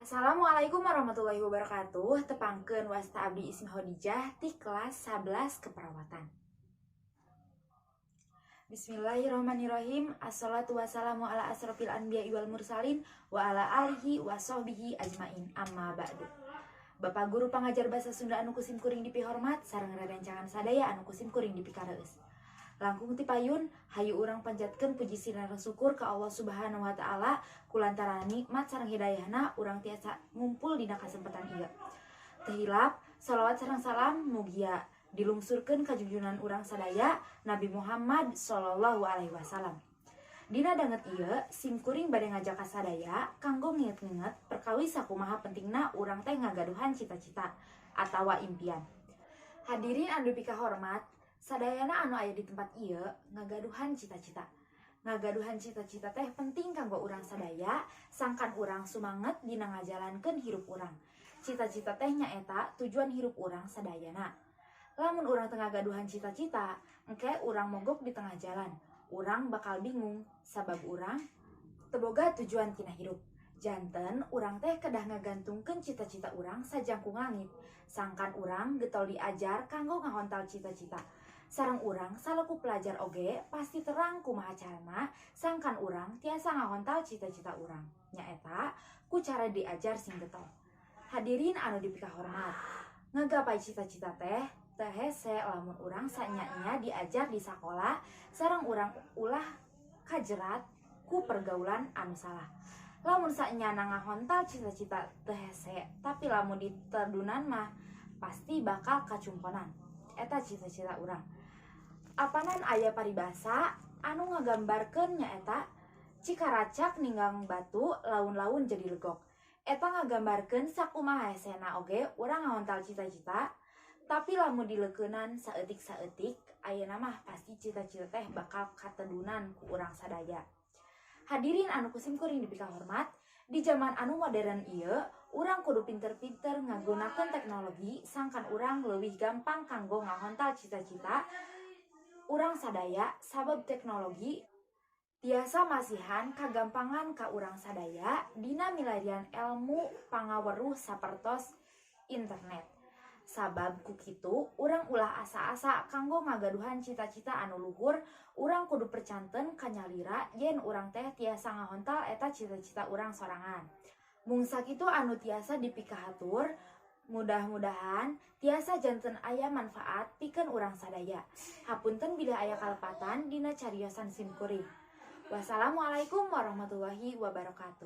Assalamualaikum warahmatullahi wabarakatuh. Tepangkeun, wasta abdi Ismi Khodijah ti kelas 11 keperawatan. Bismillahirrahmanirrahim. Assalatu wassalamu ala asrofil anbiya wal mursalin wa ala alihi wa sahbihi ajmain. Amma ba'du. Bapak guru pangajar bahasa Sunda anu ku sim kuring dipihormat sareng rerencangan sadaya anu ku sim kuring dipikareus. Langkung ti payun, hayu urang panjatkeun puji sareng syukur ka Allah Subhanahu wa Taala kulantaran nikmat sareng hidayahna urang tiasa ngumpul dina kasempatan ieu. Teu hilap, salawat sareng salam mugia dilungsurkeun ka junjungan urang sadaya, Nabi Muhammad Shallallahu Alaihi Wasallam. Dina danget ieu, sim kuring bade ngajak ka sadaya kanggo nginget-nginget perkawis sakumaha pentingna urang teh ngagaduhan cita-cita atawa impian. Hadirin anu dipikahormat, sadayana anu aya di tempat ieu ngagaduhan cita-cita. Ngagaduhan cita-cita teh penting kanggo urang sadaya, sangkan urang sumanget dina ngajalankeun hirup urang. Cita-cita teh nyaeta tujuan hirup urang sadayana. Lamun urang teu ngagaduhan cita-cita, engke urang mogok di tengah jalan. Urang bakal bingung sabab urang teu boga tujuan tina hirup. Janten urang teh kedah ngagantungkeun cita-cita urang sajangkung langit. Sangkan urang getol diajar kanggo ngahontal cita-cita. Sareng urang salaku pelajar oge pasti terang kumaha carana sangkan urang tiasa ngahontal cita-cita urang. Nyaeta ku cara diajar sing getol. Hadirin anu dipikahormat, ngagapai cita-cita teh teu hese lamun urang sanya-nya diajar di sakola sareng urang ulah kajerat ku pergaulan anu salah. Lamun sanyana ngahontal cita-cita teu hese, tapi lamun ditedunan mah pasti bakal kacumponan eta cita-cita urang. Apanan aya paribasa anu ngagambarkeun, nyaeta "Cikaracak ninggang batu, laun-laun jadi legok". Eta ngagambarkeun sakumaha hesena oge urang ngahontal cita-cita, tapi lamun dileukeunan saeutik-saeutik, ayeuna mah pasti cita-cita teh bakal katedunan ku urang sadaya. Hadirin anu ku sim kuring dipikahormat, di zaman anu modern ieu, urang kudu pinter-pinter ngagunakeun teknologi sangkan urang leuwih gampang kanggo ngahontal cita-cita urang sadaya, sabab teknologi tiasa masihan kagampangan ka urang sadaya dina milarian elmu pangaweruh sapertos internet. Sabab ku kitu, urang ulah asa-asa kanggo ngagaduhan cita-cita anu luhur. Urang kudu percanten kanyalira yen urang teh tiasa ngahontal eta cita-cita urang sorangan. Mung sakitu anu tiasa dipikahatur, mudah-mudahan tiasa janten aya manfaat pikeun urang sadaya. Hapunten bilih aya kalepatan dina cariosan sim kuring. Wassalamualaikum warahmatullahi wabarakatuh.